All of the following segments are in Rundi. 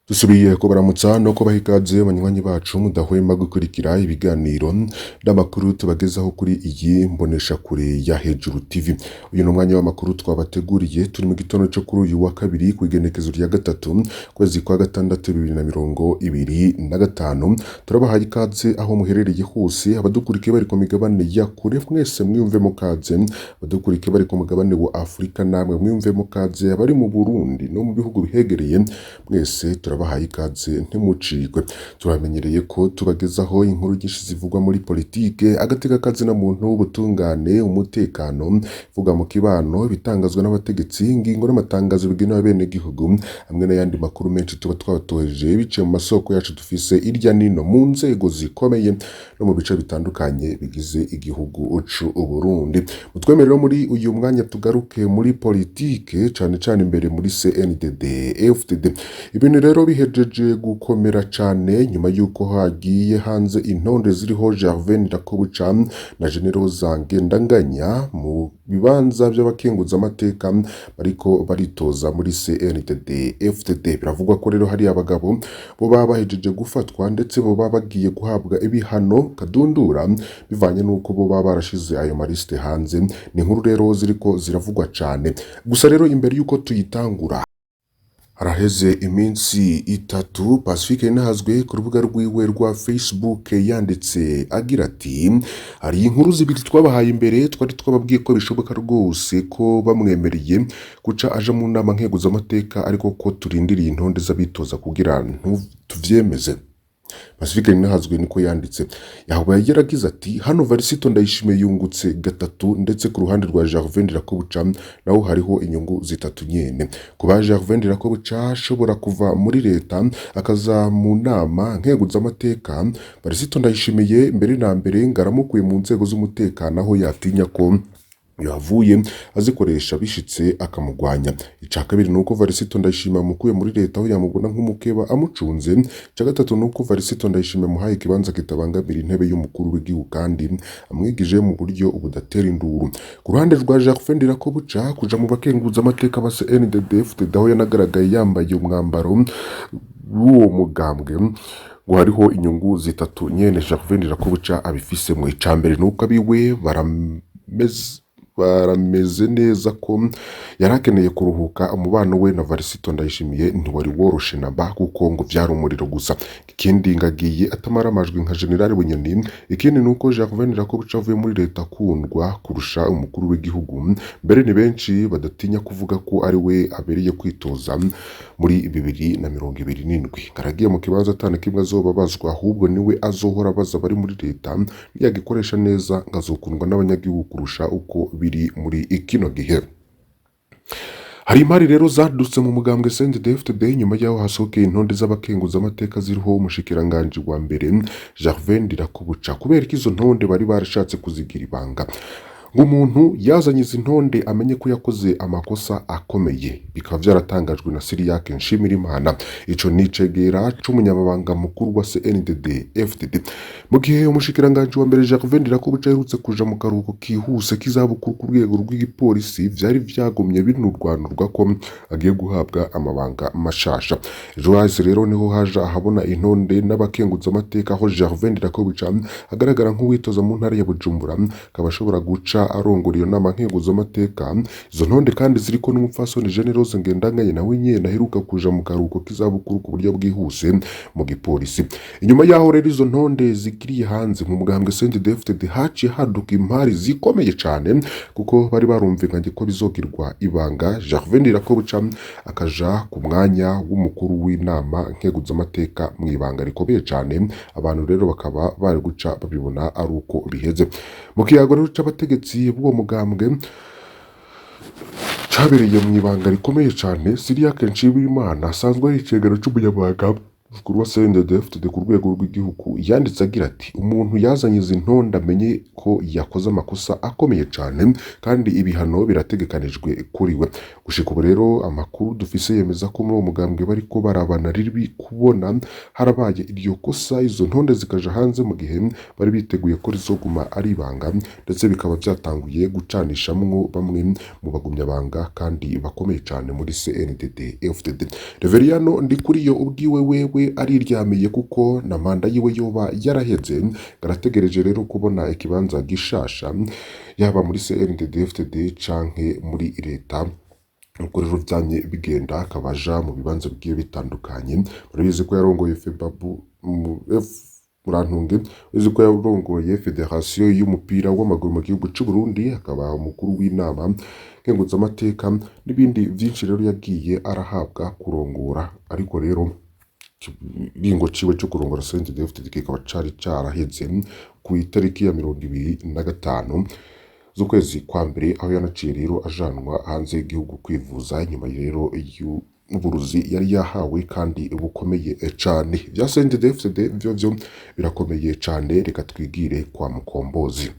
Dusubiye kubaramutsa no kubaha ikaze banywanyi bacu mudahwema gukurikira ibiganiro n'amakuru tubagezaho kuri iyi mboneshakure ya Hejuru TV. Uyu ni umwanya w'amakuru twabateguriye turi mu gitondo cyo kuri uyu wa kabiri ku igenekezo rya 3 kwezi kwa 6 2025. Turabahaye ikaze aho muherereye hose, abadukurikiye bari ku migabane ya kure mwese mwiyumvemo kaze, abadukurikiye bari ku mugabane wa Afurika namwe mwiyumvemo kaze, abari mu Burundi no mu bihugu bihegereye mwese turabahaye ikaze ntimucikwe. Turamenyereye ko tubagezaho inkuru nyinshi zivugwa muri politike, agateka kazina muntu, ubutungane, umutekano, ivuga mu kibano, ibitangazwa n'abategetsi, ingingo n'amatangazo bigenewe abenegihugu, hamwe n'ayandi makuru menshi tuba twabatoheje biciye mu masoko yacu dufise irya nino mu nzego zikomeye no mu bice bitandukanye bigize igihugu c'u Burundi. Mutwemerere muri uyu mwanya tugaruke muri politike cane cane imbere muri CNDD FDD. Ibintu rero bihejeje gukomera cane nyuma yuko hagiye hanze intonde ziriho Gervais Ndirakobuca na Generoza Ngendanganya mu bibanza vy'abakenguzamateka bariko baritoza muri CNDD FDD. Biravugwa ko rero hari abagabo boba bahejeje gufatwa ndetse boba bagiye guhabwa ibihano kadundura bivanye n'uko boba barashize ayo marisite hanze. Ni inkuru rero ziriko ziravugwa cane. Gusa rero imbere yuko tuyitangura, haraheze iminsi 3 Pacifique Nahazwe ku rubuga rwiwe rwa Facebook yanditse agira ati: hari inkuru zibiri twabahaye imbere, twari twababwiye ko bishoboka rwose ko bamwemereye guca aja mu nama nkeguzamateka, ariko ko turindiriye intonde z'abitoza kugira tuvyemeze. Pacifique Nahazwe niko yanditse. Yahabaye yaragize ati: hano Varisito Ndayishimiye yungutse gatatu, ndetse ku ruhande rwa Gervais Ndirakobuca naho hariho inyungu zitatu nyene. Kuba Gervais Ndirakobuca ashobora kuva muri leta akaza mu nama nkeguzamateka, Varisito Ndayishimiye mbere na mbere ngaramukuye mu nzego z'umutekano aho yatinya ko yavuye azikoresha bishitse akamugwanya. Ica kabiri nuko Varisito Ndayishimiye amukuye muri leta aho yamubona nk'umukeba amucunze. Ica gatatu nuko Varisito Ndayishimiye amuhaye ikibanza kitabangamira intebe y'umukuru w'igihugu kandi amwigije mu buryo budatera induru. Ku ruhande rwa Gervais Ndirakobuca, kuja mu bakenguzamateka ba CNDD-FDD aho yanagaragaye yambaye umwambaro w'uwo mugambwe, ngo hariho inyungu zitatu nyene Gervais Ndirakobuca abifisemwo. Ica mbere nuko abiwe barameze neza ko yari akeneye kuruhuka, umubano we na Varisito Ndayishimiye ntiwari woroshe namba kuko ngo vyari umuriro gusa. Ikindi ngagiye atamara amajwi nka General Bunyoni. Ikindi nuko Gervais Ndirakobuca avuye muri leta akundwa kurusha umukuru w'igihugu, mbere ni benshi badatinya kuvuga ko ari we abereye kwitoza muri 2027. Ngaragiye mu kibanza atana kimwe azobabazwa, ahubwo niwe azohora abaza abari muri leta, niyagikoresha neza ngazokundwa n'abanyagihugu kurusha uko biri muri kino gihe. Hari imari rero zadutse mu mugambwe CNDD-FDD nyuma y'aho hasohokeye intonde z'abakenguzamateka ziriho umushikiranganji wa mbere Gervais Ndirakobuca. Kubera ko izo ntonde bari barashatse kuzigira ibanga, ngo umuntu yazanye izi ntonde amenye ko yakoze amakosa akomeye, bikaba vyaratangajwe na Siriyake Nshimirimana, ico ni icegera c'umunyamabanga mukuru wa CNDD FDD. Mu gihe umushikiranganji wa mbere Gervais Ndirakobuca aherutse kuja mu karuhuko kihuse k'izabukuru ku rwego rw'igipolisi, vyari vyagumye binurwanurwa ko agiye guhabwa amabanga mashasha. Ejo hahise rero niho haja ahabona intonde n'abakenguzamateka aho Gervais Ndirakobuca agaragara nk'uwitoza mu ntara ya Bujumbura, akaba ashobora guca arongora iyo nama nkenguzamateka. Izo ntonde kandi ziriko n'umupfasoni Generose Ngendanganye nawe nyene aheruka kuja mu karuhuko k'izabukuru ku buryo bwihuse mu gipolisi. Inyuma yaho rero izo ntonde zikiriye hanze, mu mugambwe CNDD-FDD haciye haduka impari zikomeye cane, kuko bari barumvikanye ko bizogirwa ibanga, Gervais Ndirakobuca akaja ku mwanya w'umukuru w'inama nkenguzamateka mu ibanga rikomeye cane. Abantu rero bakaba bari guca babibona ari uko biheze. Mu kiyago rero c'abategetsi b'uwo mugambwe cabereye mu ibanga rikomeye cane, Siriyake Nshimirimana asanzwe ari icegera c'umunyamabanga Mukuru wa CNDD-FDD ku rwego rw'igihugu yanditse agira ati: "Umuntu yazanye izi ntonde amenye ko yakoze amakosa akomeye cane kandi ibihano birategekanijwe kuri we." Gushika ubu rero amakuru dufise yemeza ko muri uwo mugambwe bariko barabana ribi kubona harabaye iryo kosa, izo ntonde zikaja hanze mu gihe bari biteguye ko rizoguma ari ibanga, ndetse bikaba vyatanguye gucanishamwo bamwe mu bagumyabanga kandi bakomeye cane muri CNDD FDD. Reveriyano Ndikuriyo ubwiwe wewe ariryamiye kuko na manda yiwe yoba yaraheze, arategereje rero kubona ikibanza gishasha yaba muri CNDD FDD canke muri leta. Nuko rero vyamye bigenda, akaba aja mu bibanza bigiye bitandukanye. Murabizi ko yarongoye FEBABU murantunge, uzi ko yarongoye Federasiyo y'umupira w'amaguru mu gihugu c'u Burundi, akaba umukuru w'inama nkenguzamateka n'ibindi vyinshi rero yagiye arahabwa kurongora. Ariko rero ikiringo ciwe co kurongora CNDD-FDD kikaba cari caraheze ku itariki ya 25 z'ukwezi kwa mbere, aho yanaciye rero ajanwa hanze y'igihugu kwivuza nyuma rero y'uburuzi yari yahawe kandi bukomeye cane. Vya CNDD-FDD vyovyo birakomeye cane. Reka twigire kwa Mukombozi.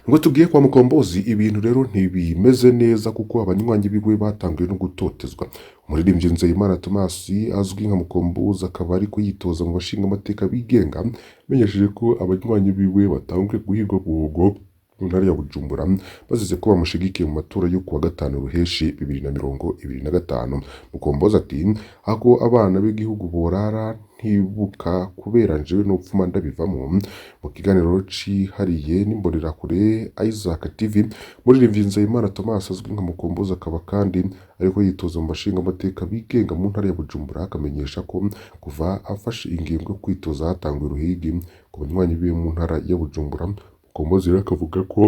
Ngo tugiye kwa Mukombozi, ibintu rero ntibimeze neza kuko abanywanyi biwe batanguye no gutotezwa. Umuririmbyi Nzeyimana Thomas azwi nka Mukombozi akaba ariko yitoza mu bashingamateka bigenga, amenyesheje ko abanywanyi biwe batanguye guhigwa buhogo mu ntara ya Bujumbura bazize ko bamushigikiye mu matora yo kuwa gatanu Ruheshi 2025. Mukombozi ati: "Ako abana b'igihugu borara ntibuka kubera njewe nopfuma ndabivamo." Mu kiganiro cihariye n'imbonerakure Isaac TV, umuririmbyi Nzeyimana Thomas azwi nka Mukombozi akaba kandi ariko yitoza mu bashingamateka bigenga mu ntara ya Bujumbura, akamenyesha ko kuva afashe ingingo yo kwitoza hatanguye uruhigi ku banywanyi biwe mu ntara ya Bujumbura. Mukombozi rero akavuga ko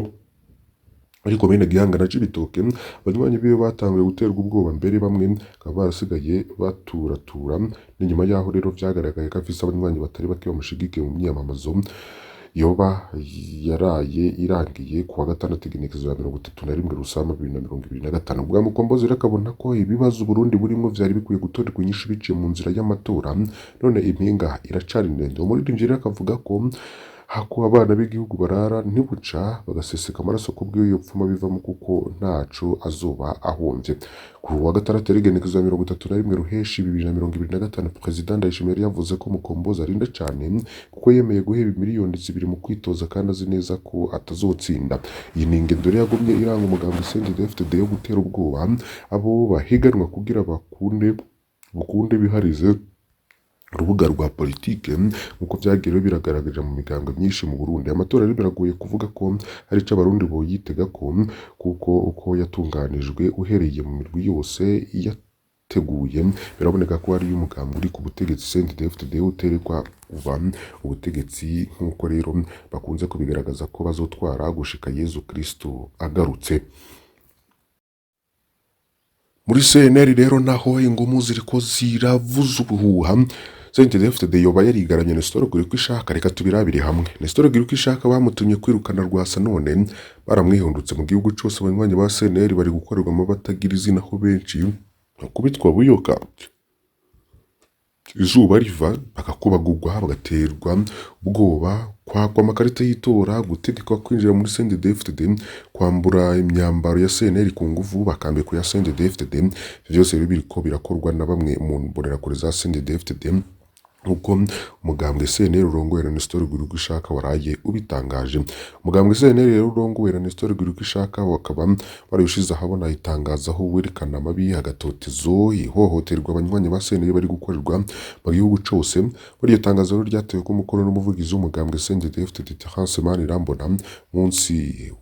muri komine Gihanga na Cibitoke abanywanyi biwe batanguye guterwa ubwoba, mbere bamwe bakaba barasigaye baturatura. N'inyuma yaho rero vyagaragaye ko afise abanywanyi batari bake bamushigikiye mu myiyamamazo yoba yaraye irangiye kuwa gatandatu igenekerezo ya 31 Rusama 2025. Bwa Mukombozi rero akabona ko ibibazo Burundi burimo vyari bikwiye gutorerwa inyishu biciye mu nzira y'amatora, none impinga iracari ndende. Umuririmbyi rero akavuga ko hako abana b'igihugu barara ntibuca bagaseseka amaraso ku bw'iyo pfuma bivamo kuko ntaco azoba ahomvye. Ku wa gatandatu igenekerezo ya 31 Ruheshi 2025, Perezida Ndayishimiye yari yavuze ko Mukombozi arinda cane kuko yemeye guheba miliyoni 2 mu kwitoza kandi azi neza ko atazotsinda. Iyi ni ingendo rero yagumye iranga umugambi CNDD-FDD yo gutera ubwoba abo bahiganwa kugira bakunde biharize urubuga rwa politike, nk'uko vyagiye rero biragaragarira mu migambwe myinshi mu Burundi. Amatora rero biragoye kuvuga ko hari ico abarundi boyitega ko, kuko uko yatunganijwe uhereye mu mirwi yose yateguye biraboneka ko ari umugambi uri ku butegetsi CNDD-FDD uterekwa kuva ubutegetsi, nk'uko rero bakunze kubigaragaza ko bazotwara gushika Yezu Kristo agarutse. Muri CNL rero naho ingumu ziriko ziravuza ubuhuha. CNDD-FDD yoba yarigaramye Nestor Girukishaka? Reka tubirabire hamwe. Nestor Girukishaka bamutumye kwirukana Rwasa, none baramwihundutse mu gihugu cose. Abanywanyi ba CNL bari gukorerwa amabatagira izina, aho benshi bakubitwa buyoka izuba riva, bagakubagurwa, bagaterwa ubwoba, kwakwa amakarita y'itora, gutegekwa kwinjira muri CNDD-FDD, kwambura imyambaro ya CNL ku nguvu bakambikwa iya CNDD-FDD. Ivyo vyose rero biriko birakorwa na bamwe mu mbonerakure za CNDD-FDD, nkuko umugambwe CNL urongowe na Nestor Girukishaka waraye ubitangaje. Umugambwe CNL rero urongowe na Nestor Girukishaka bakaba barabishize ahabona itangazo aho werekana amabi, agatotezo, ihohoterwa abanywanyi ba CNL bari gukorerwa mu gihugu cose. Muri iryo tangazo rero ryatewe ko umukono n'umuvugizi w'umugambwe CNDD-FDD Terence Manirambona munsi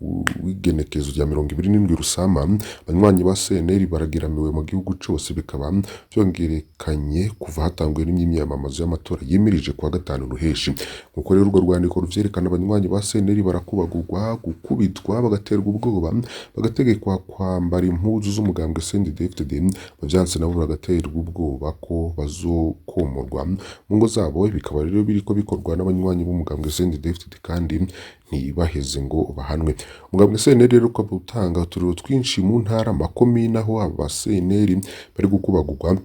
w'igenekerezo rya 27 Rusama, abanywanyi ba CNL barageramiwe mu gihugu cose, bikaba vyongerekanye kuva hatanguye n'imyiyamamazo y'amatora yimirije kuwa gatanu Ruheshi. Nkuko rero urwo rwandiko ruvyerekana, abanywanyi ba CNL barakubagurwa, gukubitwa, bagaterwa ubwoba, bagategekwa kwambara impuzu z'umugambwe CNDD-FDD, bavyanse nabo bagaterwa ubwoba ko bazokomorwa mu ngo zabo. Bikaba rero biriko bikorwa n'abanywanyi b'umugambwe CNDD-FDD kandi ntibaheze ngo bahanwe. Umugambwe CNL rero ukaba utanga uturero twinshi mu ntara, makomine aho aba CNL bari gukubagurwa.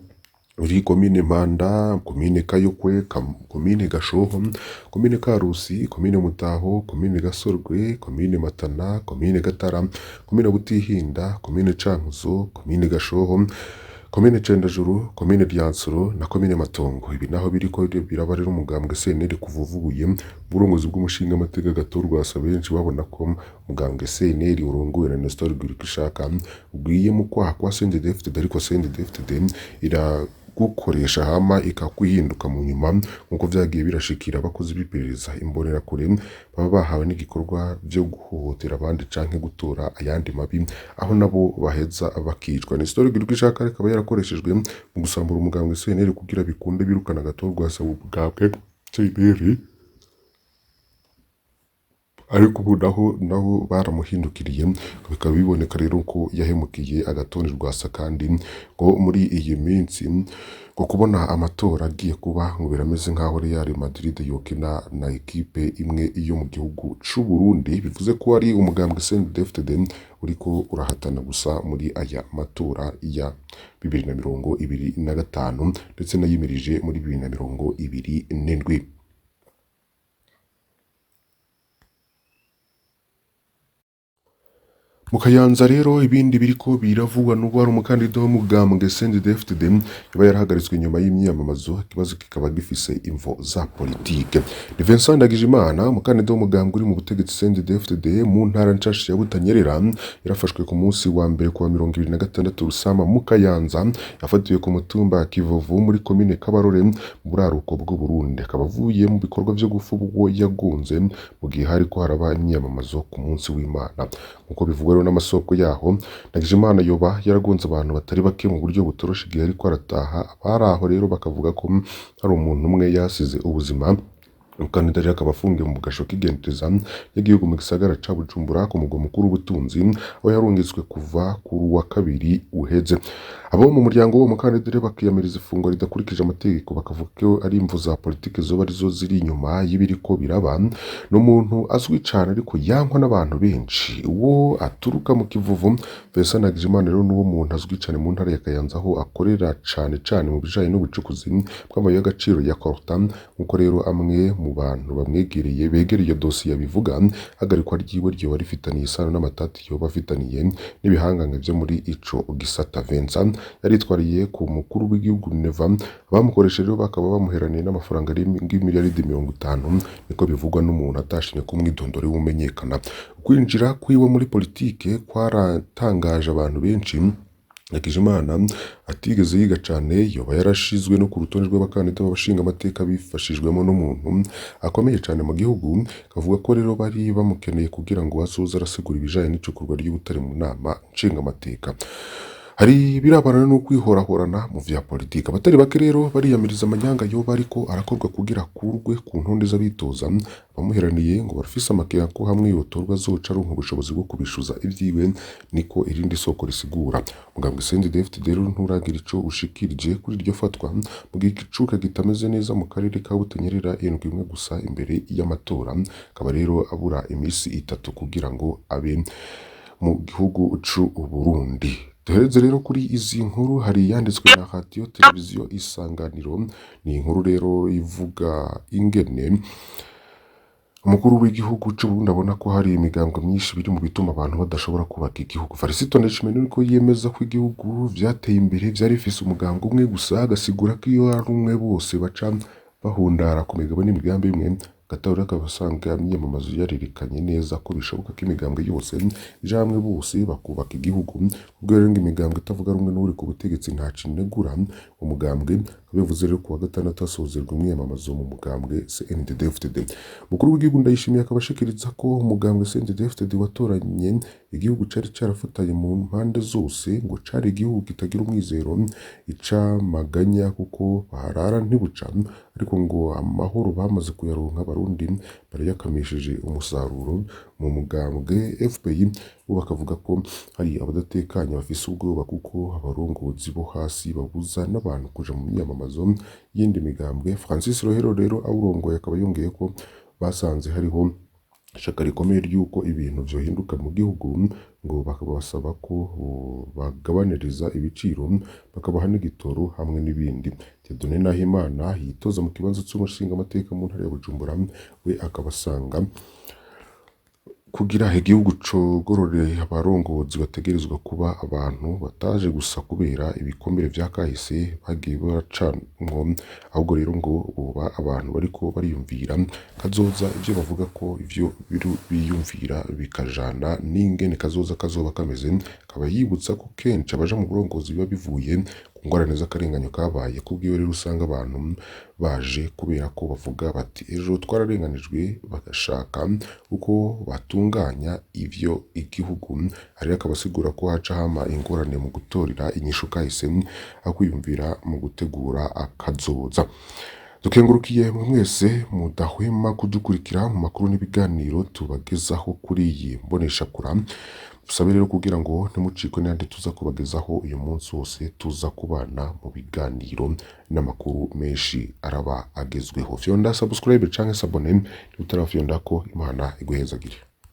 Muri komine Mpanda, komine Kayokwe, komine Gashoho, komine Karusi, komine Mutaho, komine Gasorwe, komine Matana, komine Gatara, komine Butihinda, komine Cankuzo, komine Gashoho, komine Cendajuru, komine Ryansoro na komine Matongo. Ibi naho biriko biraba rero umugambwe CNL kuva uvuye uburongozi bw'umushingamateka Agathon Rwasa, benshi babona ko umugambwe CNL urongowe na Nestor Girukishaka ugwiye mu kwaha kwa CNDD-FDD, ariko CNDD-FDD iragukoresha hama ikakwihinduka mu nyuma, nk'uko vyagiye birashikira abakozi b'iperereza imbonerakure baba bahawe n'igikorwa vyo guhohotera abandi canke gutora ayandi mabi, aho nabo baheza bakicwa. Nestor Girukishaka akaba yarakoreshejwe mu gusambura umugambwe CNL kugira bikunde birukana Agathon Rwasa mu mugambwe CNL, ariko ubu naho baramuhindukiriye, bikaba biboneka rero ko yahemukiye Agathon Rwasa, kandi ngo muri iyi minsi ngo kubona amatora agiye kuba ngo birameze nk'aho Real Madrid yokina na ekipe imwe yo mu gihugu c'u Burundi, bivuze ko ari umugambwe CNDD-FDD uriko urahatana gusa muri aya matora ya 2025 ndetse n'ayimirije muri 2027. Mu Kayanza rero ibindi biriko biravugwa nuko hari umukandida w'umugambwe CNDD-FDD yaba yarahagaritswe nyuma y'imyiyamamazo, ikibazo kikaba gifise imvo za politike. Ni Vincent Ndagijimana, umukandida w'umugambwe uri mu butegetsi CNDD-FDD mu ntara nshasha ya Butanyerera, yarafashwe ku munsi wa mbere kuwa 26 Rusama mu Kayanza, yafatiwe ku mutumba Kivovu muri komine Kabarore mu buraruko bw'u Burundi, akaba avuye mu bikorwa vyo gufuba ubwo yagunze mu gihe hariko haraba imyiyamamazo ku munsi w'Imana. Nkuko bivugwa rero n'amasoko yaho, Ndagijimana yoba yaragonze abantu batari bake mu buryo butoroshe igihe ariko arataha. Abari aho rero bakavuga ko hari umuntu umwe yasize ubuzima. Umukandida rero akaba afungiwe mu gasho k'igendereza y'igihugu mu gisagara ca Bujumbura ku mugwa mukuru w'ubutunzi, aho yarungitswe kuva kuri uwa kabiri uheze. Abo mu muryango w'uwo mukandida rero bakiyamiriza ifungwa ridakurikije amategeko, bakavuga ko ari imvo za politike zoba arizo ziri inyuma y'ibiriko biraba. Ni umuntu azwi cane ariko yankwa n'abantu benshi. Uwo aturuka mu Kivuvu, Vincent Ndagijimana rero n'uwo muntu azwi cane mu ntara ya Kayanza, aho akorera cane cane mu bijanye n'ubucukuzi bw'amabuye y'agaciro ya coltan, nk'uko rero amwe mu bantu bamwegereye begereye iyo dosiye abivuga. Ihagarikwa ryiwe ryoba rifitaniye isano n'amatati yoba afitaniye n'ibihangange vyo muri ico gisata. Vincent yaritwariye ku mukuru w'igihugu Neva, abamukoresheje rero bakaba bamuheraniye n'amafaranga arenga imiliyaridi 50, niko bivugwa n'umuntu atashimye ko umwidondoro wiwe umenyekana. Kwinjira kwiwe muri politike kwaratangaje abantu benshi. Ndagijimana atigeze yiga cane, yoba yarashizwe no ku rutonde rw'abakandida b'abashingamateka bifashijwemo n'umuntu akomeye cane mu gihugu, kavuga ko rero bari bamukeneye kugira ngo azoze arasigura ibijanye n'icukurwa ry'ubutare mu nama nshingamateka. Hari birabana no kwihorahorana mu vya politike. Abatari bake rero bariyamiriza amanyanga yoba ariko arakorwa kugira akurwe ku ntonde z'abitoza. Abamuheraniye ngo barafise amakenga ko hamwe yotorwa azoca aronka ubushobozi bwo kubishuza ivyiwe, niko irindi soko risigura. Mugambwe CNDD-FDD rero nturagira ico ushikirije kuri iryo fatwa, mu gihe igicuka kitameze neza mu karere ka Butanyerera indwi imwe gusa imbere y'amatora, akaba rero abura imisi itatu kugira ngo abe mu gihugu c'u Burundi. Duhereze rero kuri izi nkuru, hari iyanditswe na radio televiziyo Isanganiro. Ni inkuru rero ivuga ingene umukuru w'igihugu c'u Burundi abona ko hari imigambwe myinshi biri mu bituma abantu badashobora kubaka igihugu. Varisito Ndayishimiye niko yemeza ko igihugu vyateye imbere vyari bifise umugambwe umwe gusa, agasigura ko iyo ari umwe bose baca bahundara ku migabo n'imigambi imwe. Gatahura akaba asanga imyiyamamazo yarerekanye neza ko bishoboka ko imigambwe yose ija hamwe bose bakubaka igihugu. Ubwo rero ngo imigambwe itavuga rumwe n'uri ku butegetsi ntaco inegura umugambwe. Bivuze rero kuwa gatandatu hasozerwa imyiyamamazo mu mugambwe CNDD-FDD. Umukuru w'igihugu Ndayishimiye akaba ashikiriza ko umugambwe CNDD-FDD watoranye igihugu cari carafatanye mu mpande zose, ngo cari igihugu kitagira umwizero icamaganya kuko baharara ntibuca, ariko ngo amahoro bamaze kuyaronka Abarundi barayakamishije umusaruro. Mu mugambwe FPI bo bakavuga ko hari abadatekanye bafise ubwoba kuko abarongozi bo hasi babuza n'abantu kuja mu myiyamamazo y'indi migambwe. Francis Rohero rero awurongoye akaba yongeye ko basanze hariho Ishaka rikomeye ry'uko ibintu vyohinduka mu gihugu, ngo bakabasaba ko bagabaniriza ibiciro, bakabaha n'igitoro hamwe n'ibindi. Dieudonné Nahimana yitoza mu kibanza c'umushingamateka mu ntara ya Bujumbura, we akaba asanga kugira igihugu cogorore abarongozi bategerezwa kuba abantu bataje gusa kubera ibikomere vya kahise bagiye baracamwo, ahubwo rero ngo boba abantu bariko bariyumvira kazoza, ivyo bavuga ko ivyo biyumvira bikajana n'ingene kazoza kazoba kameze. Akaba yibutsa ko kenshi abaja mu burongozi biba bivuye ku ngorane z'akarenganyo kabaye. Kubwiwe rero usanga abantu baje kubera ko bavuga bati ejo twararenganijwe, bagashaka uko batunganya ivyo igihugu. Rero akaba asigura ko haca hama ingorane mu gutorera inyishu kahise aho kwiyumvira mu gutegura akazoza. Dukengurukiye mwese mudahwema kudukurikira mu makuru n'ibiganiro tubagezaho kuri iyi mboneshakura. Dusabe rero kugira ngo ntimucikwe n'ayandi tuza kubagezaho uyu munsi wose, tuza kubana mu biganiro n'amakuru menshi araba agezweho. Fyonda subscribe canke s'abonner niba utarafyonda ko. Imana iguhezagire.